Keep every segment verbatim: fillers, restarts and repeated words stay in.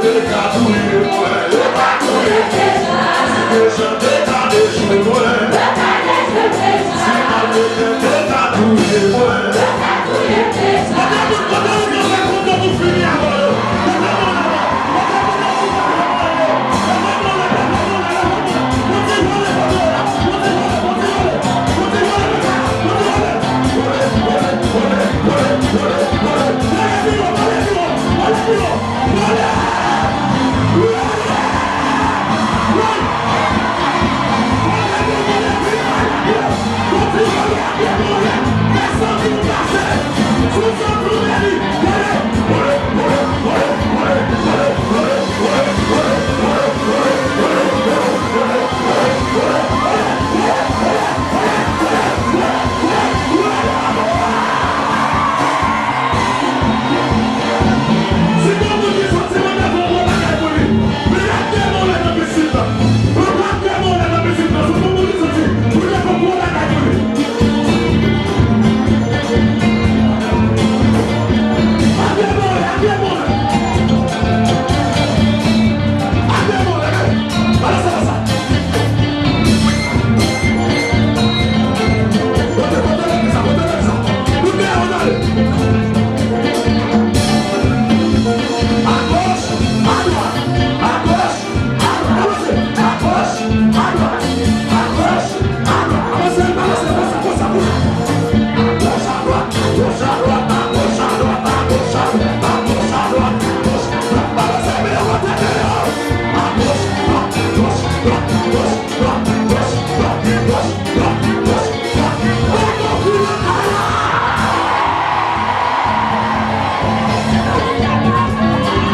Yo ka touye mwen, yo ka touye Dejan. Si Dejan te ka dejwe mwen, si Malfektè te ka touye mwen. Kote moun, kote moun yo fè konplo pou fini avè yo? Leve men w la, leve men w la, leve men w la, leve men w la, leve men w la. Si gen yon moun ki santi mwen ta fè yon gwo bagay pou li, men lage men w la nan pisin nan. Mwen pa lage men w la nan pisin nan. Si gen yon moun ki santi mwen ta fè yon gwo bagay pou li. Lage men w la, lage men w la. Lage men w la, gade. Balanse konsa. Pote, pote legliz la, pote legliz la. Tout dèyè, ann ale. Agoch, adwat, agoch, adwat. Avanse, agoch, adwat, agoch, adwat. Avanse, balanse konsa, konsa, konsa. Agoch, adwat, agoch, adwat. Balanse men yo kote ke yo. Agoch, adwat, agoch, adwat.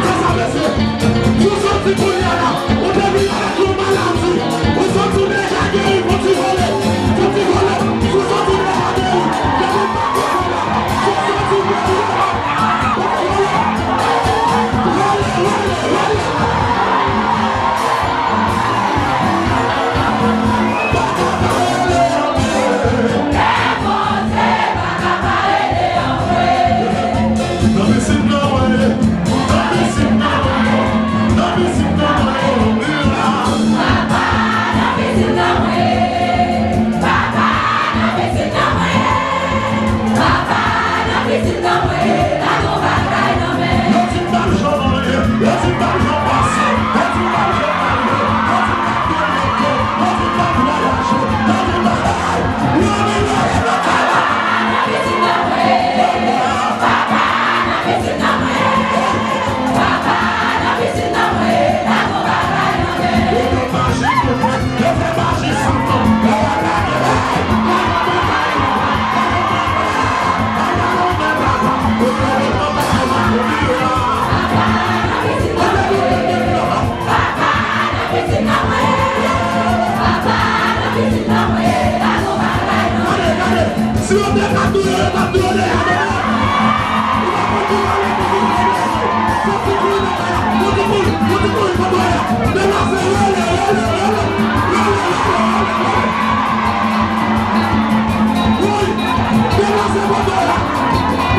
Sa sa mesye, si w soti kounye a la, ou te vin avèk yon maladi, ou soti deja geri, fon ti vole, fon ti vole, si w soti deja geri, depi w pa konnen la, si w soti geri, fon ti vole, vole, vole, vole. Si yo te ka touye, yo t ap touye deja, deja. Ou pa konn ki valè pou moun gen deja. Soti kouri nan kay la. Soti kouri, soti kouri, soti kouri. Deplase, rele, rele, rele. Rele, rele, rele, rele. Wi, deplase, soti la.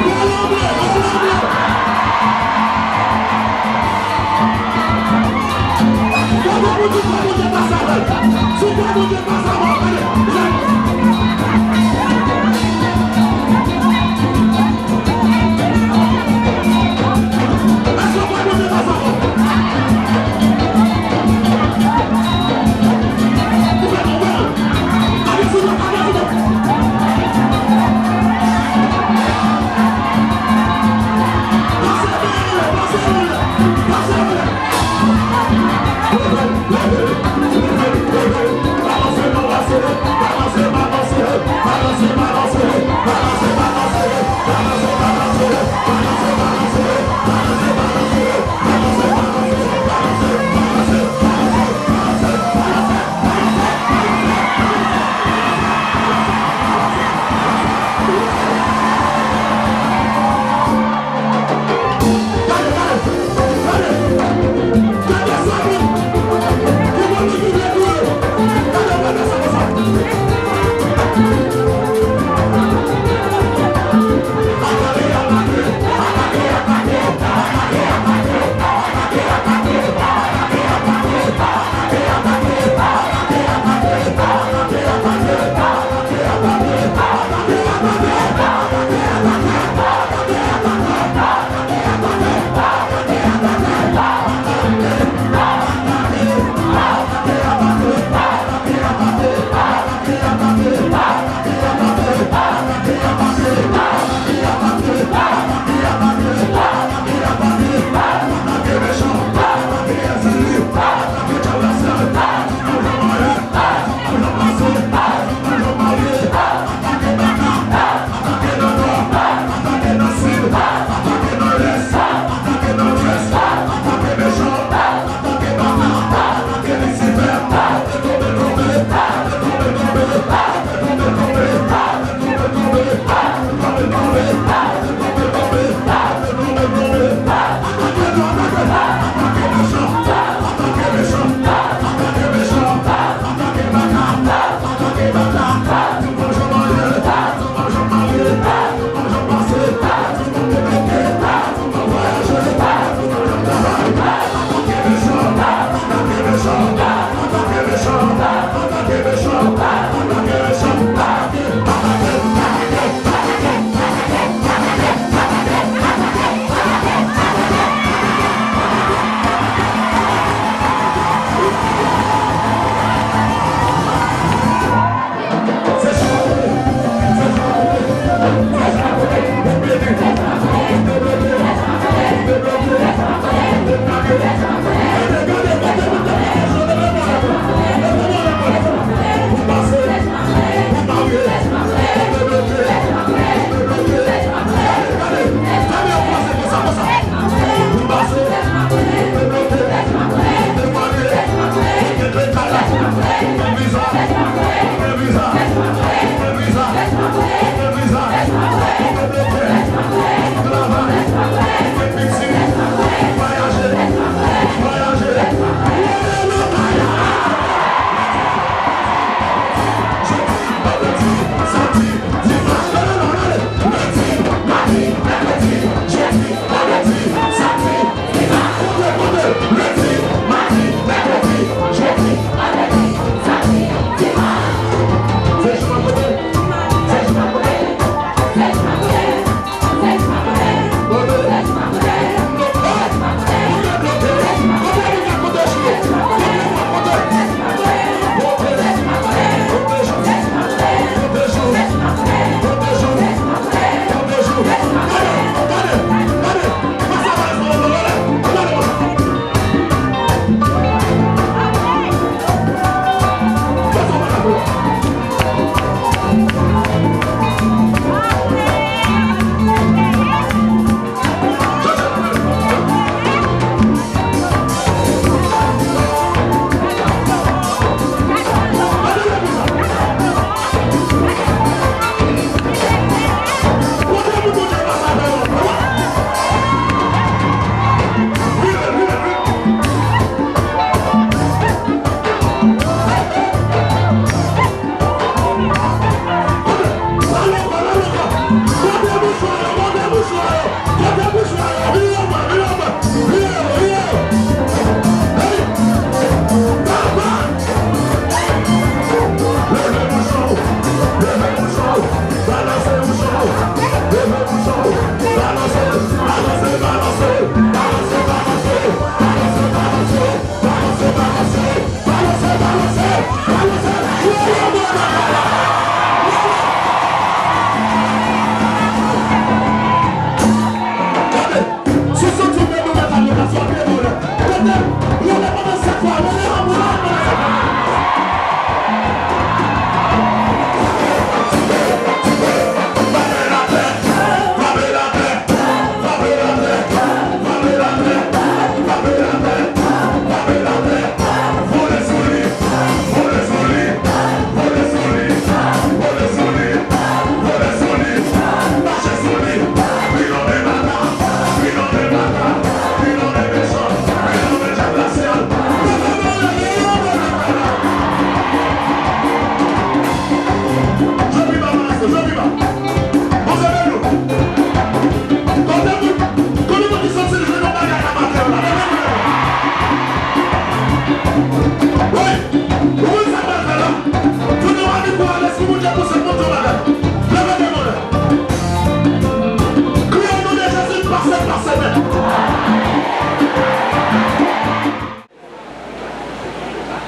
Rele, rele, rele. Kote moun ki kwè Bondye pase avè l? Si w kwè Bondye pase avè w, gade. Èske w kwè Bondye pase avè w? Ou kwè, ou kwè? Gade sou mwen, gade sou mwen. Pase, pase, pase, pase. Leve, leve, leve, leve. Avanse, non,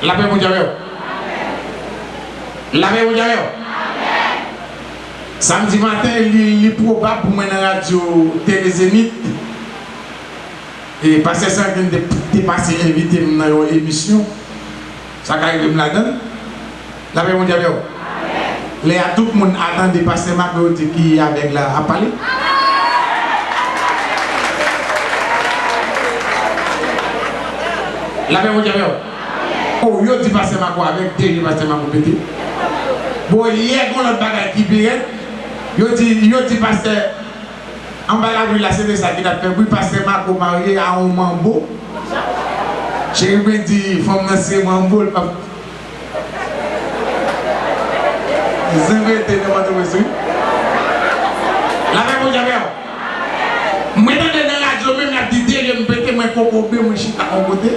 Lapè Bondye avè w. Lapè Bondye avè w. Samdi maten, li, li pwobab pou mwen nan radyo Tele Zenith. E pastè Sandrin te, te pase envite m nan yon emisyon. Sa ka rive m ladan l. Lapè Bondye avè w. Lè a tout moun a tande pastè Marco yo di ki avèg la ap pale. Lapè Bondye avè w. O, yo di pastè Marco avèg, de je pastè Marco pete. Bon, yè gon lòt bagay ki pi rèd. Yo di, yo di pastè anba labri la, se de sa ki t ap fè bri, pastè Marco marye a yon manbo. Cheri mwen di fanm nan se manbo, l p ap Zen rete nan Pòtoprens, wi. Lapè Bondye avè w. Mwen tande nan radyo menm, y ap di de je m pete, mwen kokobe, mwen chita yon kote.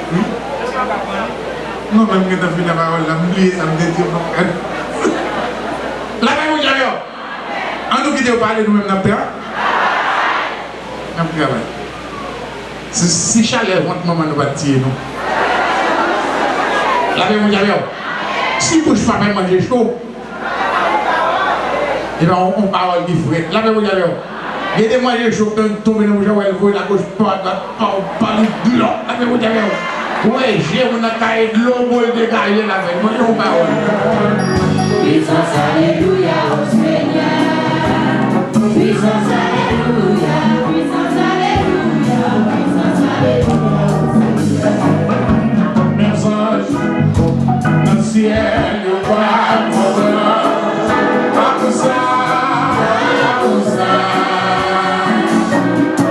Wi. Non, men m gentan fini pawòl la, m bliye sa m te di yo. Lapè Bondye avè w. An nou kite yo pale, nou menm n ap travay. N ap travay. Si, si chalè vant manman nou pa t tiye nou. Lapè Bondye avè w. Si bouch pa fè manje cho, e pa yon, yon pawòl ki frèt. Lapè Bondye avè w. Gen de manje cho k tonbe nan bouch ou, wè l voye lagoch pa dwat, pa w pa li glòk. Gade moun sa gen yon je moun nan kaye dlo, bol degaje l avè l. Mwen yon pawòl. Puissance, alléluia, au Seigneur. Puissance, alléluia, puissance, alléluia, puissance, alléluia, au Seigneur. Mèsaj nan syèl yo pa kontan. Akonsa, akonsa.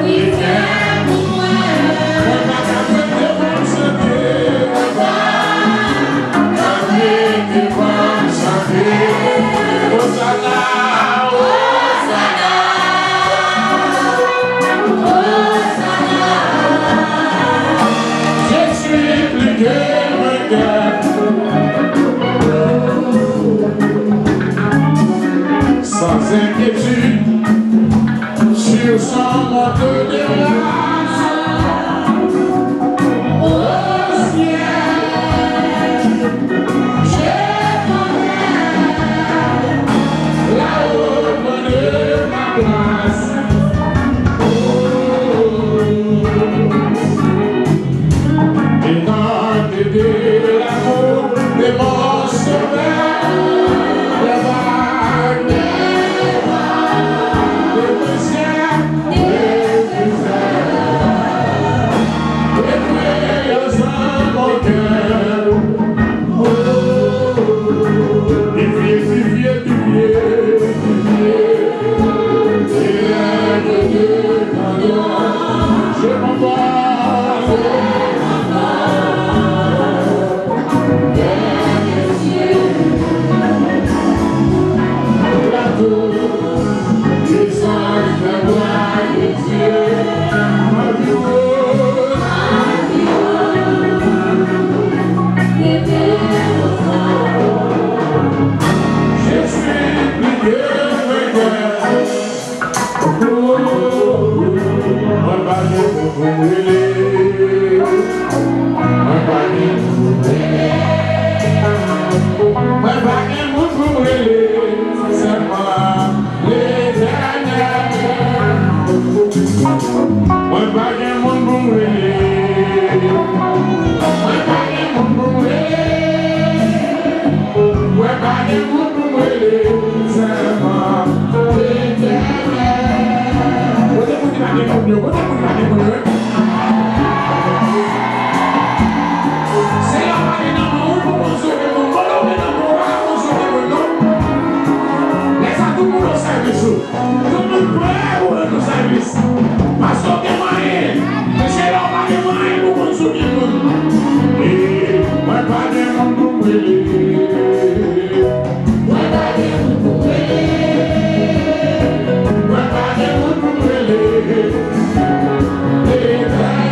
Li fè pou mwen. Mwen pa ka fè devan chante. Mwen pa ka fè devan chante. Osana, Osana, Osana. Je suis plus que vainqueur. Sans inquiétude, sur son manteau de grâce, au ciel, je prendrai là-haut près de ma place. Oh. Étendez de l'amour de mon sauveur, des vagues, des vagues, des poussières, des poussières, des prières dans mon cœur. Oh, purifiez, purifiez, purifiez. Mwen pa gen moun pou m rele. Mwen pa gen moun pou m rele. Mwen pa gen moun pou m rele. Sèlman Letènèl. Mwen pa gen moun pou m rele. Mwen pa gen moun pou m rele. Mwen pa gen moun pou m rele, sèlman Letènèl. Kote moun ki pa gen moun yo? Kote moun ki pa gen moun yo? Seyè a pa gen nan men w pou konn sove moun. Bon, ou gen nan men w, pa ka konn sove moun, non. Lè sa, tout moun nan sèvis ou. Tout moun prè pou rann ou sèvis. Paske w gen mwayen. Men se lè w pa gen mwayen pou konn sove moun. E mwen pa gen moun pou m rele. Mwen pa gen moun pou m rele. Mwen pa gen moun pou m rele. Letènèl.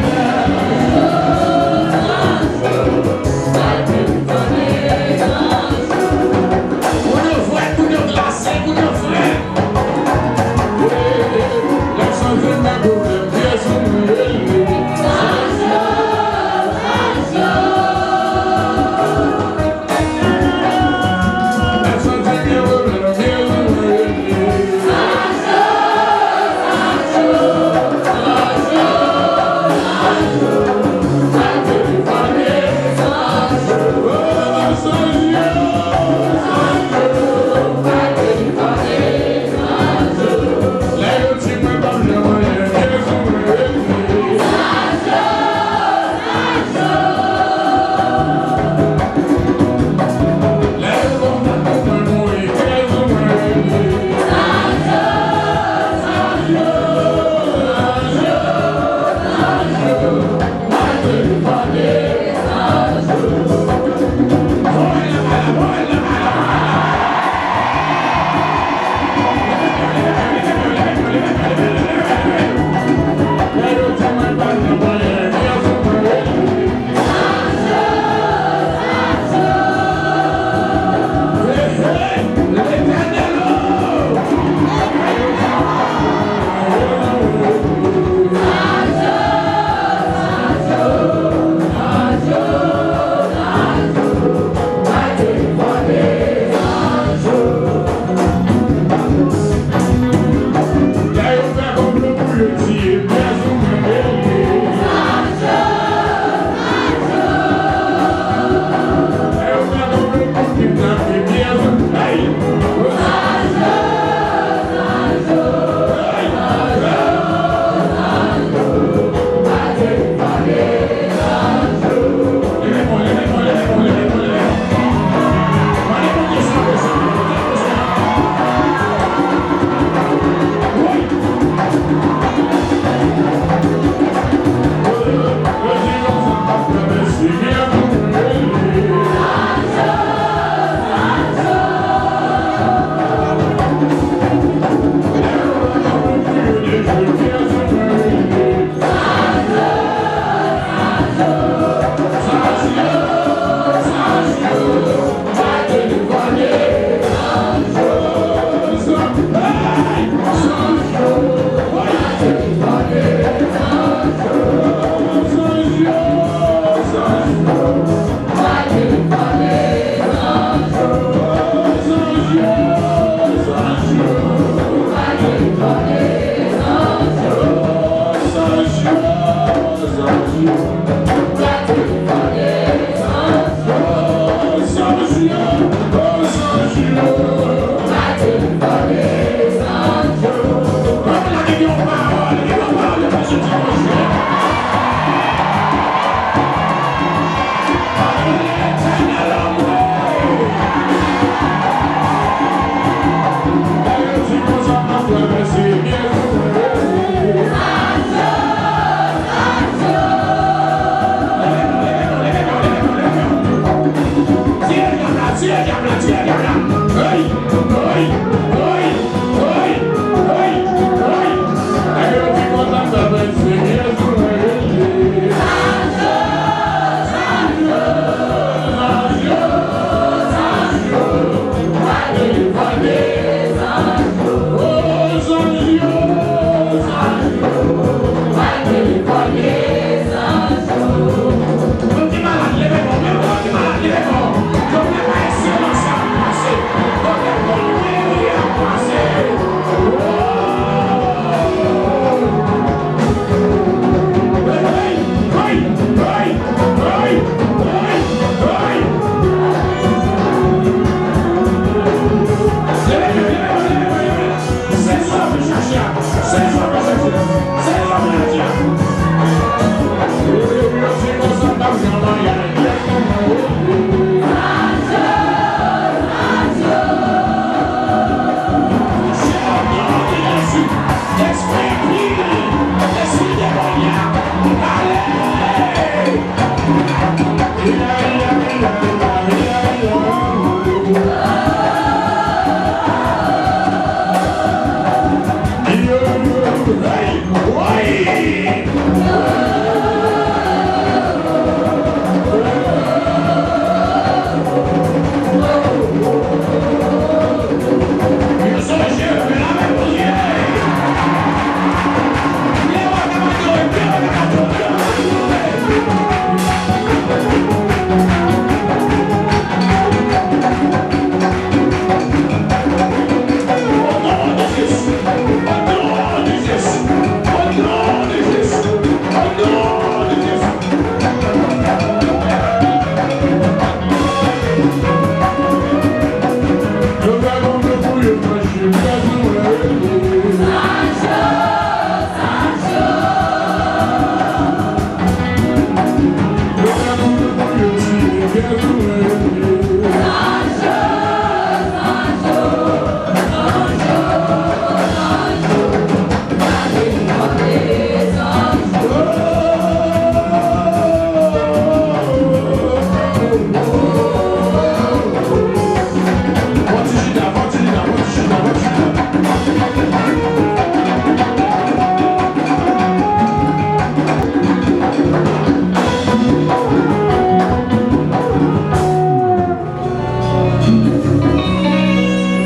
Moun yo frèt, moun yo glase, moun yo frèt. Lè w chanje nan do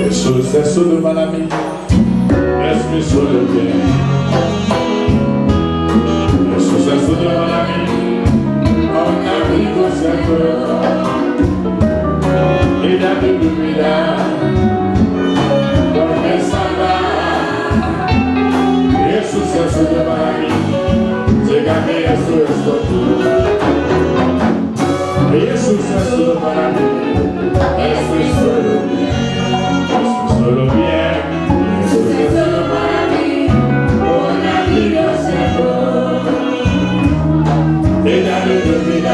Jesús es su nuevo amigo. Es mi solo bien. Jesús es su nuevo amigo. Un amigo siempre. Vida de mi vida. Porque salva. Jesús es su Llegarme a su estatuto. Jesús es tu para mí, es mi solo bien. Es mi solo bien. Jesús es solo para mí, una vida seguro. Ella me olvida.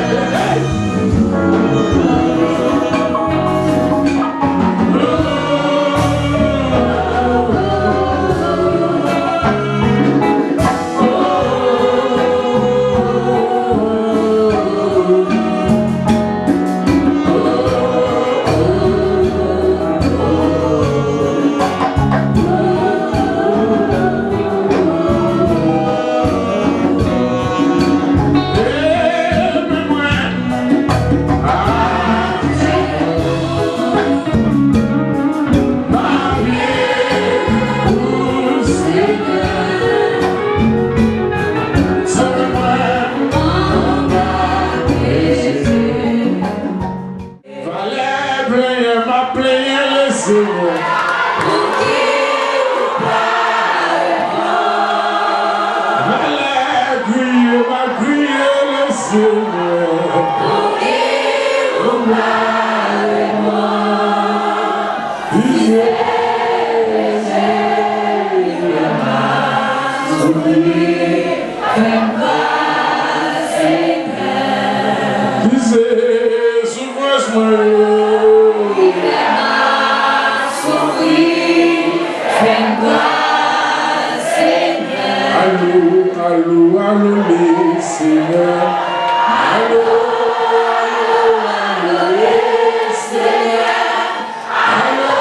Valè plenyen m ap plenyen Lesenyè. Valè kriye m ap kriye Lesenyè. Pise, Senyè, m ap soufri, fè m gras, Senyè. Pise soufrans mwen yo. Pise m ap soufri, fè m gras, Senyè. Alo, alo, alo, Lesenyè. Alo, alo, alo, Lesenyè. Alo,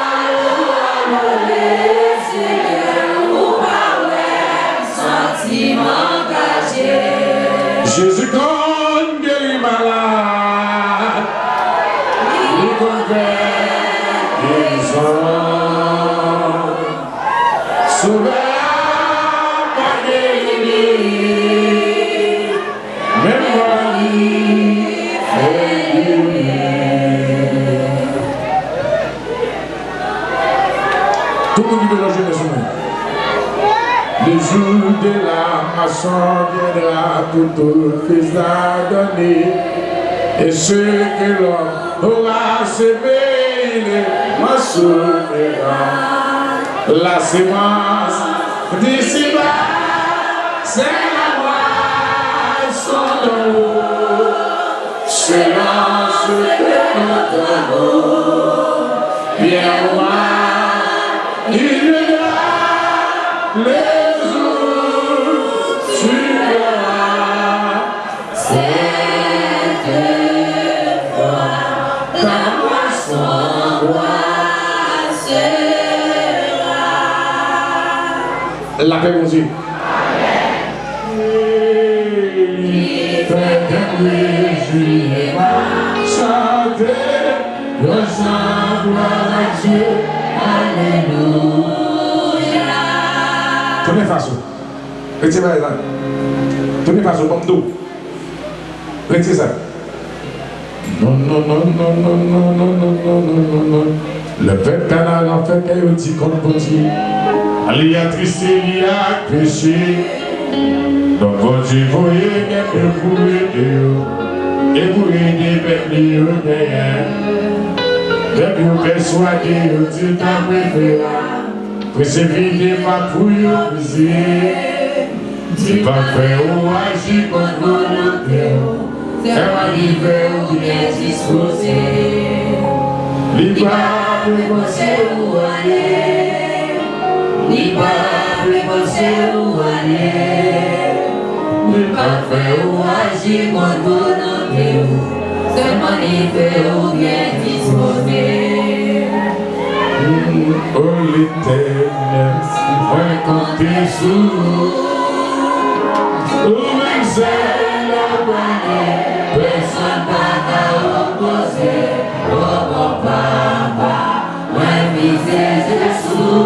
alo, alo, Lesenyè, ou pa wè m santi m angaje. Jezi konn geri malad, li konn fè gerizon. Sovè a pa geri li. Menm mò li fè li. Tout moun ki bezwen jene sou mwen. Le jour de la moisson viendra pour tout fils d'Adam, et ce que l'homme aura semé, il le recevra. La semence d'ici-bas, c'est la moisson d'en haut. Selon ce que notre amour bien ou mal, il viendra le jour suivra. Cette fois, ta moisson sera. Lapè Bondye. Li fè kè m rejwi e m ap chante lwanj nan glwa a Dye. Alelouya. Tounen fas ou. Retire bagay la. Tounen fas ou, ban m do. Retire sa. Non, non, non. Lè pèp Kanaran fè kè yo di kont Bondye, li atriste, li ak peche. Donk Bondye voye nèg yo pou ede yo, e pou ede pèp li yo genyen. Pèp yo pèswade yo di l ta prefera prese vide mak pou yo peze. Li p ap fè ou aji kont volonte w, sèlman li fè ou byen dispoze. Li p ap fòse ou ale, li p ap fòse ou ale, li p ap fè ou aji kont volonte w, sèlman li fè ou byen dispoze. O Letènèl, mwen konte sou ou. Ou menm sèl ou konnen, pèsonn pa ka opoze. O bon Papa, mwen mize je sou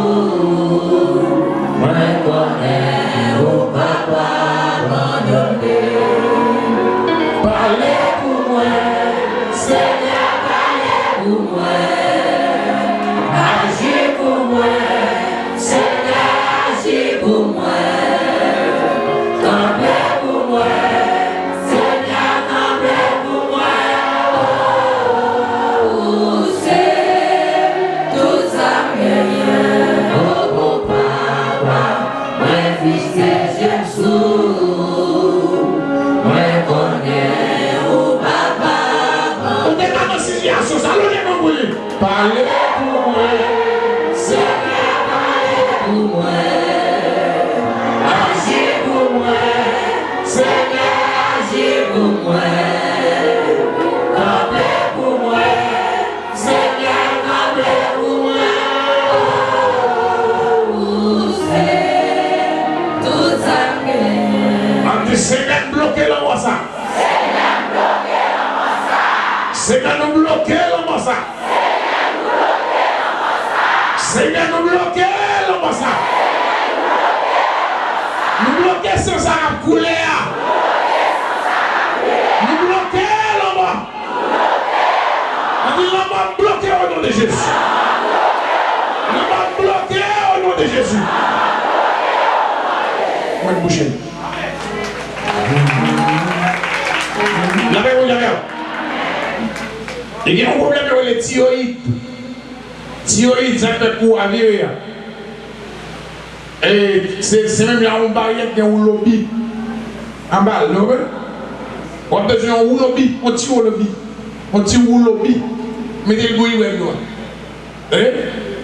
ou. Mwen konnen ou p ap abandone. Pale pou mwen, Senyè, pale pou mwen. Aji pou mwen, Senyè, aji pou mwen. Senyè, nou bloke lanmò sa. Senyè, nou bloke lanmò sa. Senyè, nou bloke lanmò sa. Nou bloke san sa k ap koule a. Nou bloke lanmò. Ann di, lanmò, m bloke o non de Jezi. Lanmò, m bloke o non de Jezi. Mwen bouche. Lapè Bondye avè w. Li gen yon pwoblèm yo rele tiyoyid. Tiyoyid, sa k fè kou a vire a. E se, se menm jan yon baryè ki gen woulo bi anba l, nou konprann? W ap bezwen yon woulo bi, yon ti woulo bi, yon ti woulo bi. Mete l bouyi wè nou. E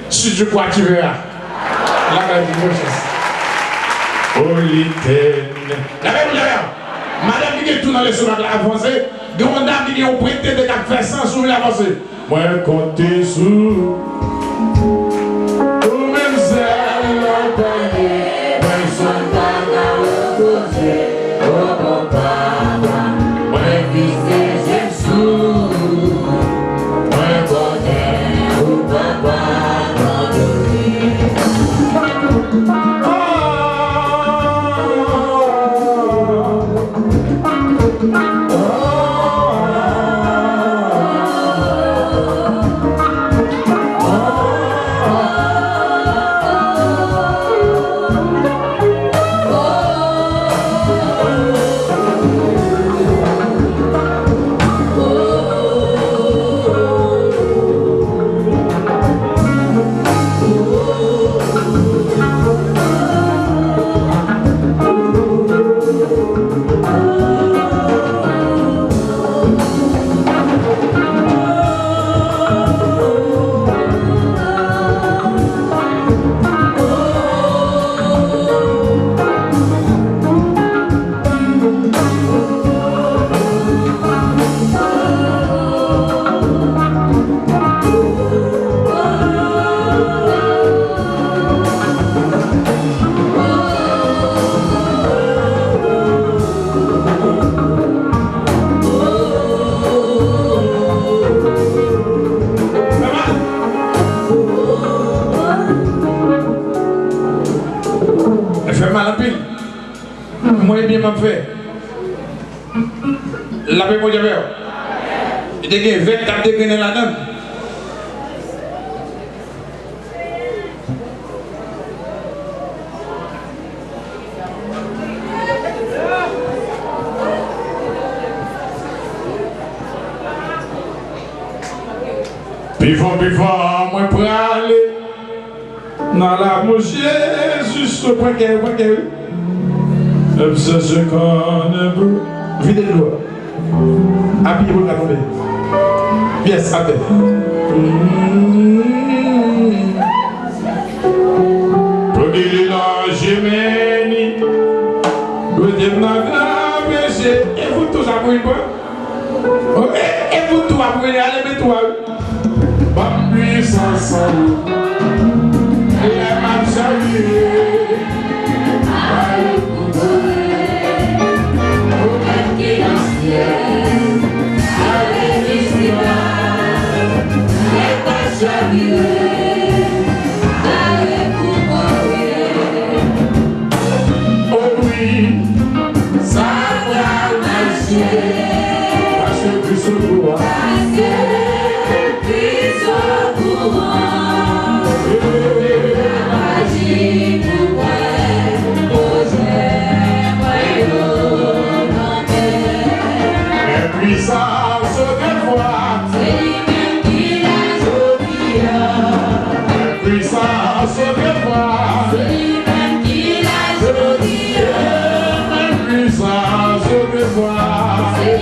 si tu crois, tu verras. Lapè Bondye, bon chans. Oliten. Lapè Bondye avè w. Madanm ki gen tou nan lestomak la, avanse. Gen yon dam ki gen yon pwent tete k ap fè san, si w vle avanse. Mwen konte sou ou menm sèl, Papa, pèsonn pa ka repoze. O bon Papa, mwen fikse je m sou ou. Mwen konte ou, Papa, pardone. Fè mal anpil. Mwen, ebyen, m ap fè. Lapè Bondye avè w. Li te gen vèt k ap degrennen ladan l. Pi fò, pi fò, mwen prale. Nan lanmou Jezi, sou pran kè, pran kè, wi. M sèche kòn pou vide dlo a. Apiye pou l ka tonbe. Pyès atè. Pou ki li nan jemeni, dwe te nan gran peche. E fout tou sa pou yon pwen. E, e pou tou ap rele, ale men tou a, wi. Ban m pwisans ou. Lè m ap chavire, ale pou mwen. Ou menm ki nan syèl, ale isi la. Lè m ap chavire, ale pou mwen. O wi, sa pral mache. Paske Kris sou twòn. Paske Kris sou twòn. Aji pou mwen, pwojè mwen yo kanpe. Men pwisans otrefwa. Se li menm ki la jodi a. Pwisans otrefwa. Se li menm ki la jodi a. Pwisans otrefwa. Se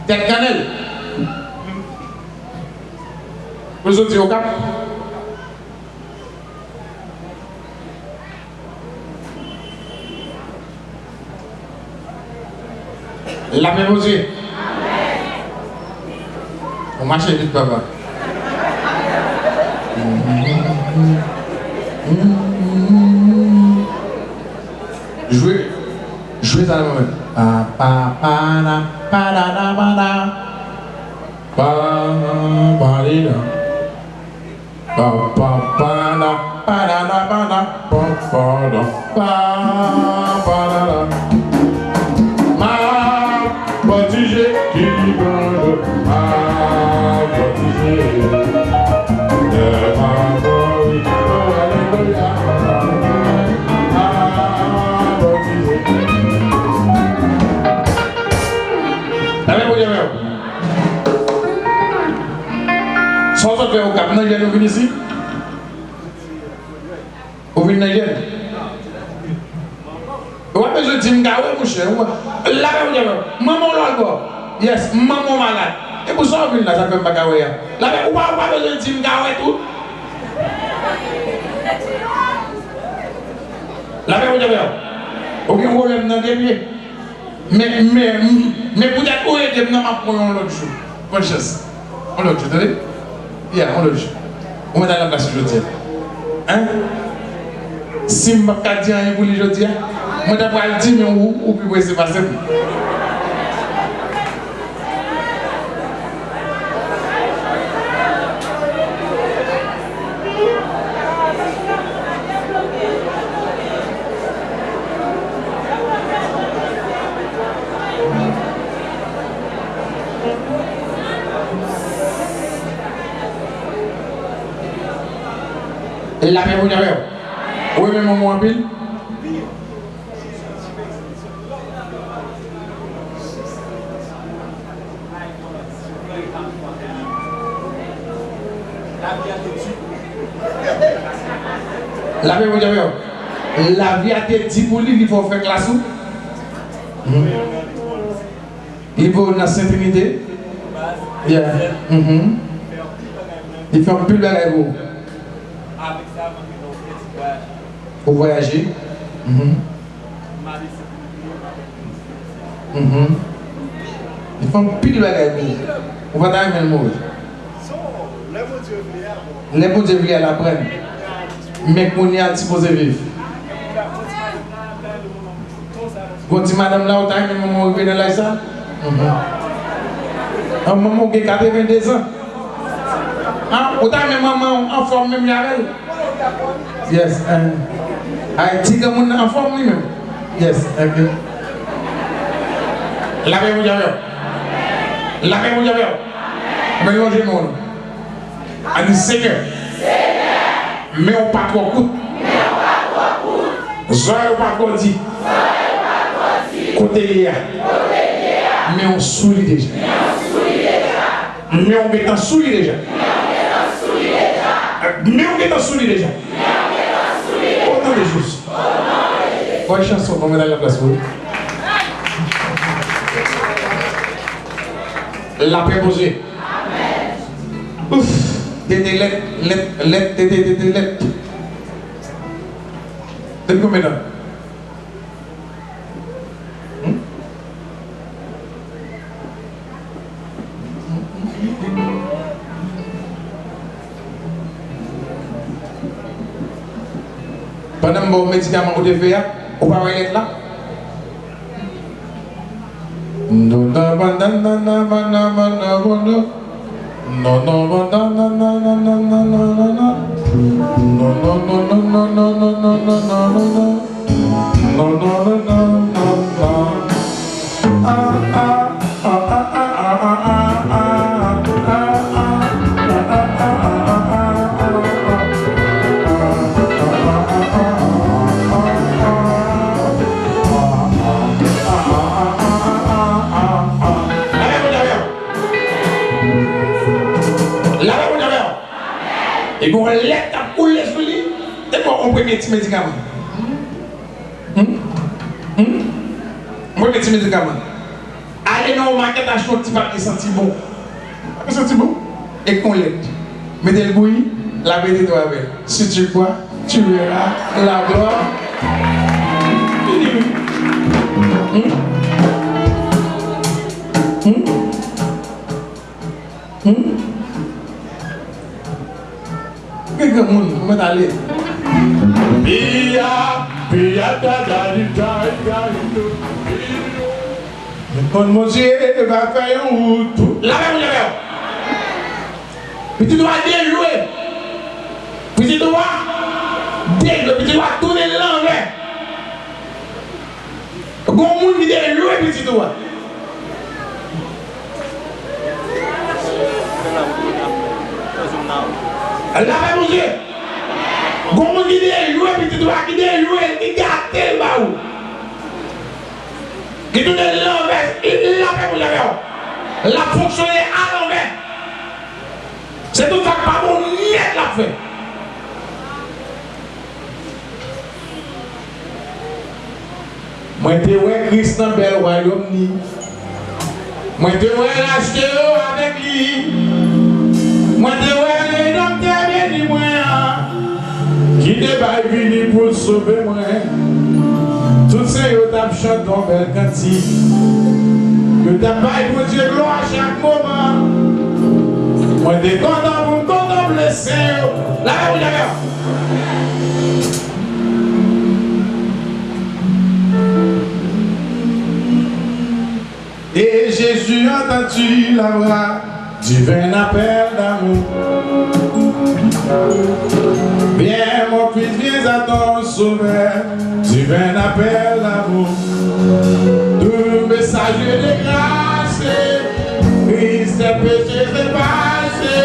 Tèt kannèl. Pou l soti Okap. Lapè Bondye. Ou mache vit, papa. Jwe, jwe sa nan moman. Pa, pa, pa, la, pa, la, la, pa, la. Pa, pa, li, la. Pa, pa, pa, la, pa, la, la, pa, la, pa, pa, la, pa, pa, la, la. Ma batize ki ban do, ma batize. Lè ma mouri, oh, alelouya. Ma batize. Amèn, Bondye, amèn. Sa w sot fè Okap, nan jèn ou vin isit? Ou vin nan jèn? Ou pa bezwen di m ka wè, monchè. Ou pa, lapè, monchè, manman w lòlbò. Yes, manman w malad. E pou sa w vin la, sa fè m pa ka wè a. Lapè, ou pa, ou pa bezwen di m ka wè tou. Lapè, monchè, ou gen pwoblèm nan de pye. Men, men, men poutèt ou ede m nan, m ap pran yon lòt jou. Bòn chans. Yon lòt jou, tande? Yeah, yon lòt jou. Ou mèt al nan plas ou jodi a. Hein? Si m p ap ka di anyen pou li jodi a, mwen ta pral di, men ou, ou pi prese pase m. Lapè pou Djabel. Ou renmen manman w anpil? Lapè pou Djabel. Lavi a te di pou li, li fè w fè klas ou. Mhm. Li fè w nan Sent Trinite. Yeah. Mhm. Li fè anpil bagay pou ou. Ou vwayaje. Mhm. Mhm. Li fè anpil bagay pou ou. Ou pa ta renmen l mouri. Lè Bondye vle a, l ap pran l. Men kounye a, l sipoze viv. Gon ti madanm la, ou ta renmen manman w rive nan laj sa? Mhm. An, manman w gen katrevendezan. An, ou ta renmen manman w anfòm menm jan avè l? Yes, eh. Ay, ti granmoun nan anfòm li menm. Yes, ok. Lapè pou Djabel. Lapè pou Djabel. Men lonje men w. Ann di, Senyè, men w pa twò kout, zòrèy ou pa twò di kote l ye a. Men w sou li deja. Men w gentan sou li deja. Men w gentan sou li deja. O non de Jezi. Bòn chanson, bon, medam, laplas pou ou. Lapè poze. Ouf! Tete lèt, lèt, lèt, tete, tete lèt. Depi konbyen tan? Hmm? Pandan m ba w medikaman ou te fè a, ou pa wè lèt la? Lapè pou Djabel. Lapè pou Djabel. E gon lèt k ap koule sou li. E bon, yon premye ti medikaman. Hmm? Hmm? Yon premye ti medikaman. Ale nan yon makèt achte yon ti papye santi bon. Papye santi bon? Ek yon lèt. Mete l bouyi, lave dedo avè l. Si tu crois, tu verras la gloire. Fini, wi. Hmm? Hmm? Hmm? Gen granmoun, ou mèt ale. Piya, piya, dada, di, da, da, di, do, di, do. Mwen konn Bondye va fè yon wout pou. Lave moun avè w. Pitit ou a dejwe. Pitit ou a dejwe. Pitit ou a tounen l lanvè. Gon moun ki te lwe pitit ou a. Lapè Bondye. Gon moun ki te lwe pitit ou a, ki te lwe l, ki gate l ba ou. Ki tounen l lanvè, lapè Bondye avè w. L ap fonksyone alanvè. Se tout sa k pa bon nèt l ap fè. Mwen te wè Kris nan bèl wayòm li. Mwen te wè l achte yo avèk li. Mwen te wè Redanmtè beni mwen an, ki te bay vi li pou l sove mwen. Tout sen yo t ap chante yon bèl kantik. Yo t ap bay Bondye glwa chak moman. Mwen te kontan pou m kontanple sen yo. Lave moun avè w. Et Jésus entendit la voix, divin appel d'amour. Viens, mon fils, viens à ton sauveur, divin appel d'amour. Doux message de grâce, Christ est péché effacé.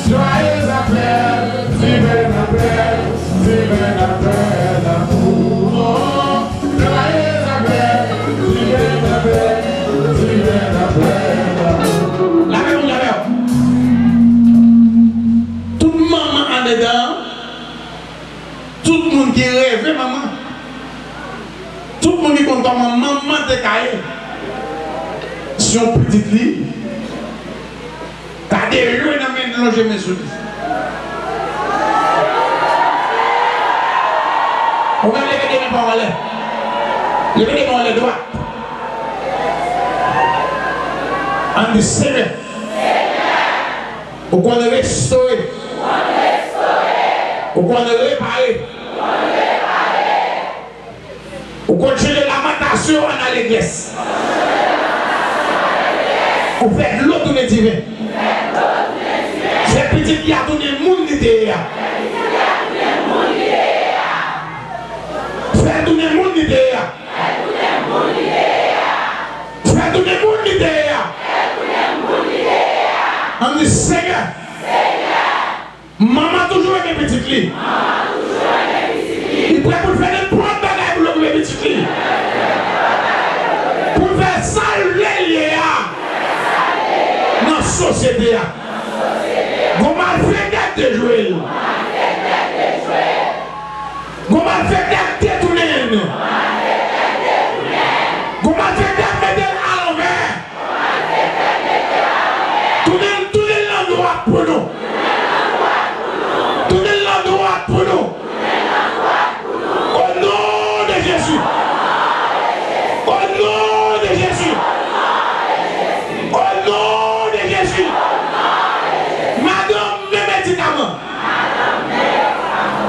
Joyeux appel, divin appel, divin appel d'amour. Joyeux appel, divin appel, divin appel d'amour. Lave moun avè w. Tout manman andedan, tout moun ki reve manman, tout moun ki konn kòman manman te ka ye, si yon pitit li ta dejwe nan men l, lonje men sou li. Ou menm leve de men pa w anlè. Leve de men w anlè dwat. Ann di, Senyè, ou konn restore. Ou konn repare. Ou konn chanje lamantasyon an alegrès. Ou fè dlo tounen diven. Fè pitit li a tounen moun li te ye a. Fè l tounen moun li te ye a. Fè l tounen moun li te ye a. Ann di, Senyè, manman toujou renmen pitit li. Li prè pou l fè nenpòt bagay pou l okipe pitit li. Pou l fè sa l vle l ye a nan sosyete a. Gon malfektè k dejwe l. Gon malfektè k detounen l. Gon malfektè k mete l alanvè. Tounen, tounen l nan dwat pou nou. Tounen l nan dwat pou nou. Au nom de Jésus. Au nom de Jésus. Au nom de Jésus. Madanm, men medikaman.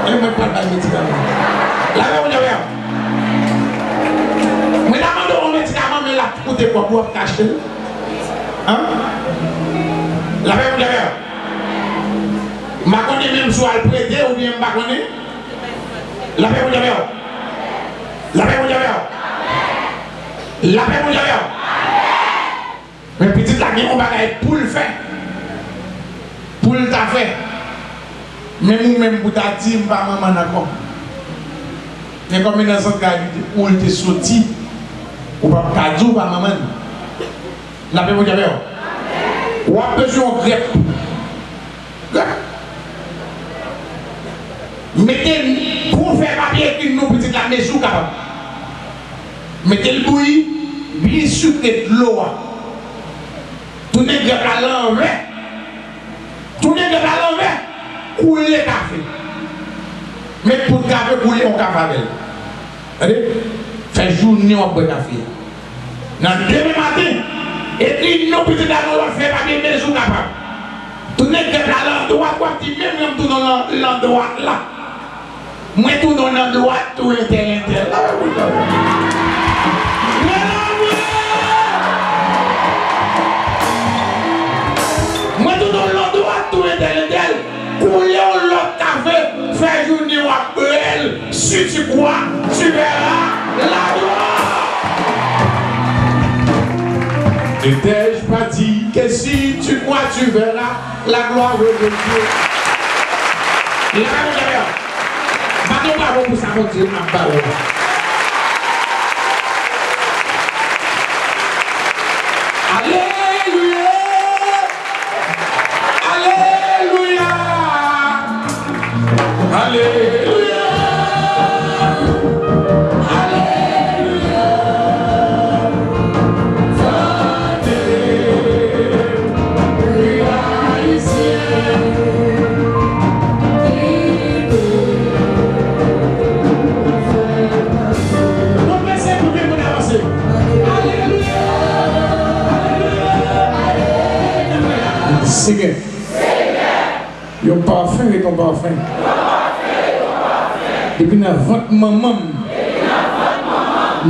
E mwen pral bay medikaman. Lapè Bondye avè w. Mwen ta mande w yon medikaman, men l ap koute kòb ou, w ap kache l. Hein? Lapè Bondye avè w. M pa konnen menm si w al prete oubyen m pa konnen. Lapè Bondye avè w. Lapè Bondye avè w. Lapè Bondye avè w. Men pitit la gen yon bagay pou l fè. Pou l ta fè. Menm ou menm pou ta di, "M pa manman n ankò." Men kòm li nan zantray li te, ou li te soti, ou p ap ka di w pa manman n. Lapè Bondye avè w. W ap bezwen yon grèp. Grèp. Mete, pou w fè papye ekri non pitit la, mezi w kapab. Mete l bouyi, byen sikre dlo a. Tounen grèp la lanvè. Tounen grèp la lanvè. Koule kafe. Met poud kafe, koule yon kafe avè l. Tande? Fè jounen w ap bwè kafe a. Nan demen maten, ekri non pitit la nan lòt fèy papye mezi w kapab. Tounen grèp la landwat, w ap di, menm jan m tounen lan-, landwat la. Mwen tounen nan dwat tou entèl entèl. Lè la mwen! Mwen tounen nan dwat tou entèl entèl. Koule yon lòt kafe, fè jounen w ap bwè l, si tu crois, tu verras la gloire. N'ai-je pas dit que si tu crois, tu verras la gloire de Dieu? Lè la mwen Bat yon bravo pou sa Bondye ap ba ou la. Alelouya! Alelouya! Alelouya! Alelouya! Tande! Senyè, yon pafen ret yon pafen. Depi nan vant manman m,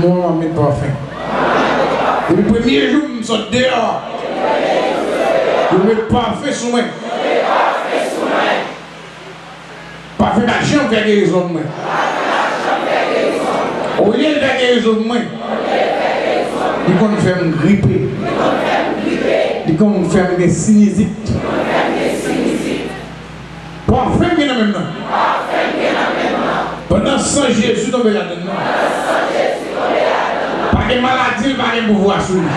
manman m met pafen. Depi premye jou m sot deyò, yo met pafen sou mwen. Pafen pa janm fè gerizon mwen. Olye l fè gerizon mwen, li konn fè m gripe. Li konn fè m gen sinizit. Pafen m gen nan men m nan. Pandan san Jezi tonbe ladann nan, pa gen maladi, li pa gen pouvwa sou li.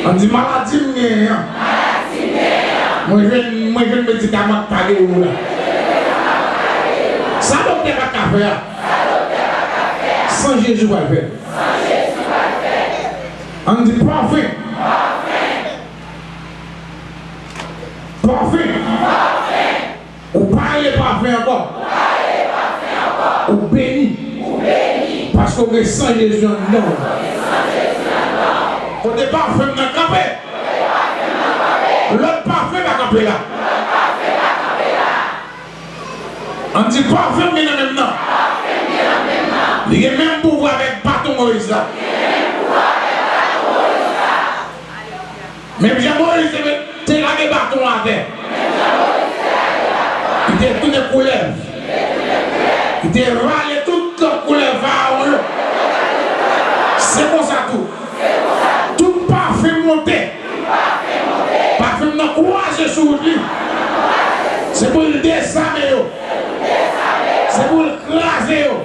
Ann di maladi m genyen an, mwen jwenn, mwen jwenn medikaman k pa geri w la. Sa doktè pa t ka fè a, san Jezi pral fè l. Ann di pafen. Pafen. Ou pa rele pafen ankò. Ou beni. Paske w gen san Jezi anndan w. Kote pafen m nan kanpe, lòt pafen pa kanpe la. Ann di pafen m gen nan men m nan, li gen menm pouvwa avèk baton Moyiz la. Menm jan Moyiz te, te lage baton an atè, li te tounen koulèv. Li te vale tout lòt koulèv Farawon yo. Se konsa tou, tout pafen monte, pafen m nan kwaze sou wout li. Se pou l dezame yo. Se pou l kraze yo.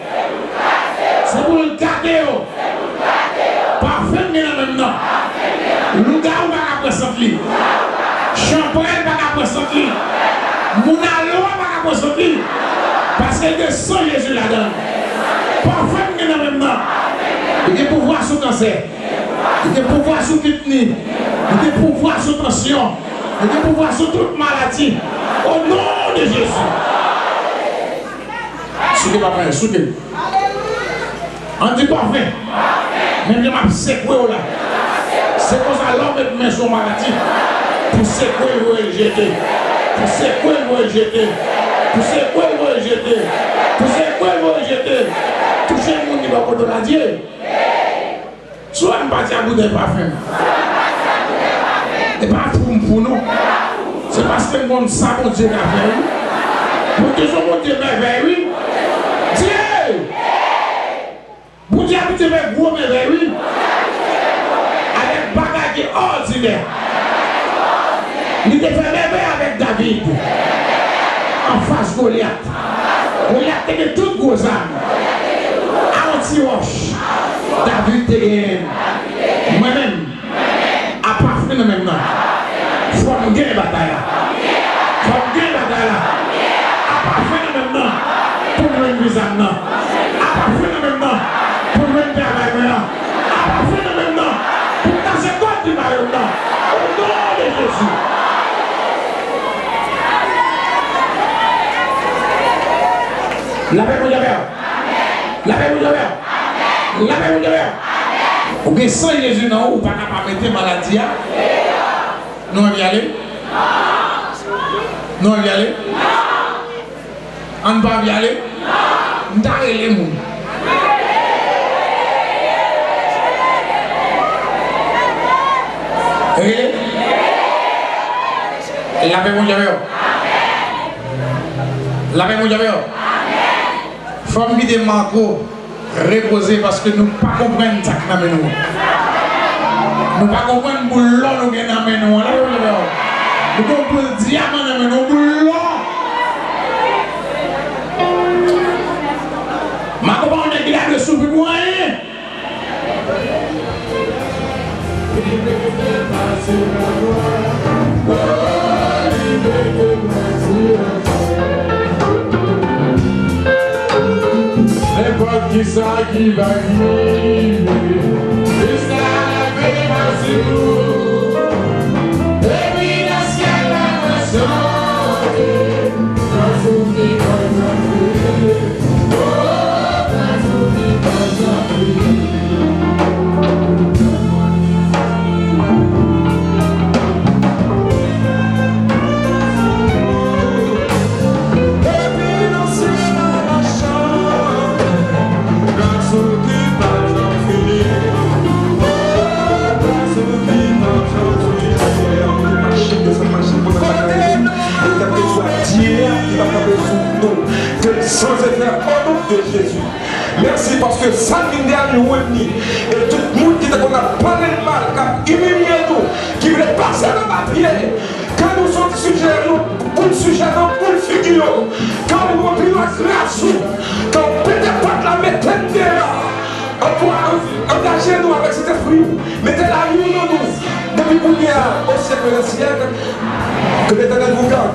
Se pou l gate yo. Pafen m gen nan men m nan, lougawou pa ka pran sant li. Chanpwèl pa ka pran sant li. Moun a lwa pa ka pran sant li. Paske l gen san Jezi ladan l. Pafen m gen nan men m nan, li gen pouvwa sou kansè. Li gen pouvwa sou kidney. Li gen pouvwa sou tansyon. Li gen pouvwa sou tout maladi. O non de Jezi. Souke pafen, souke. Ann di pafen. Menm jan m ap sekwe w la. Se konsa lè w met men sou yon maladi, pou sekwe l, voye l jete. Pou sekwe l, voye l jete. Pou sekwe l, voye l jete. Pou sekwe l, voye l jete. Touche moun ki bò kote w la, di, si w wè m pati ak boutèy pafen m, e pa fou m fou non. Se paske m konn sa Bondye ka fè wi. Bondye se yon Bondye mèvèy wi. Di, Bondye abitye fè gwo mèvèy wi. Avèk bagay ki òdinè. Li te fè mèvèy avèk David anfas Golyat. Golyat te gen tout gwo zam. A yon ti wòch, David te genyen l. Mwen menm, a pafen nan men m nan, fò m genyen batay la. Fò m genyen batay la. A pafen nan men m nan, pou m jwenn viza m nan. A pafen nan men m nan, pou m jwenn travay mwen an. A pafen nan men m nan, pou m kase kòd ki mare m nan. Lapè Bondye avè w. Lapè Bondye avè w. Lapè Bondye avè w. Ou gen san Jezi nan ou, ou pa ka pa mete maladi a. Nou anvi ale? Nou anvi ale? Ann pa anvi ale? M ta rele moun. Rele? Lapè Bondye avè w. Lapè Bondye avè w. Fò m kite Marco repoze paske nou pa konprann sa k nan men nou. Nou pa konprann boul lò nou gen nan men nou an. Lapè Bondye avè w. Nou gen yon boul dyaman nan men nou, yon boul lò. Marco pa yon nèg ki ta dwe soufri pou anyen. Nenpòt kisa ki va rive, Kris la lave mwen sou. Epi nan syèl la mwen chante. Kèlkeswa dyè ki pa kanpe sou nou, ke l san efè, o non de Jezi. Mèsi paske sa k vin dèyè nou, ou menm ni. E tout moun ki te konn ap pale n mal, k ap imilye nou, ki vle pase nou pa pye, ke nou soti sijè yo, boul sijè nan boul figi yo, ke w ranpli nou ak gras ou, ke w pete pòt la, mete n deyò. Anpwa, angaje nou avèk Sentespri ou. Mete lavi w nan nou. Depi kounye a, au siècle des siècles, que l'Éternel vous garde.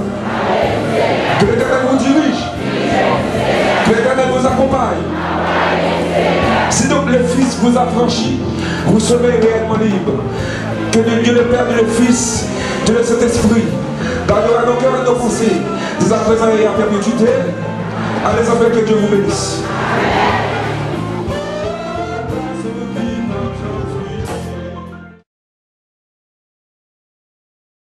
Que l'Éternel vous dirige. Que l'Éternel vous accompagne. Si donc le Fils vous affranchit, vous serez réellement libre. Que le Dieu le Père, Dieu le Fils, Dieu le Saint-Esprit, gardera nos cœurs et nos pensées, dès à présent et à perpétuité. Allez, afin que Dieu vous bénisse.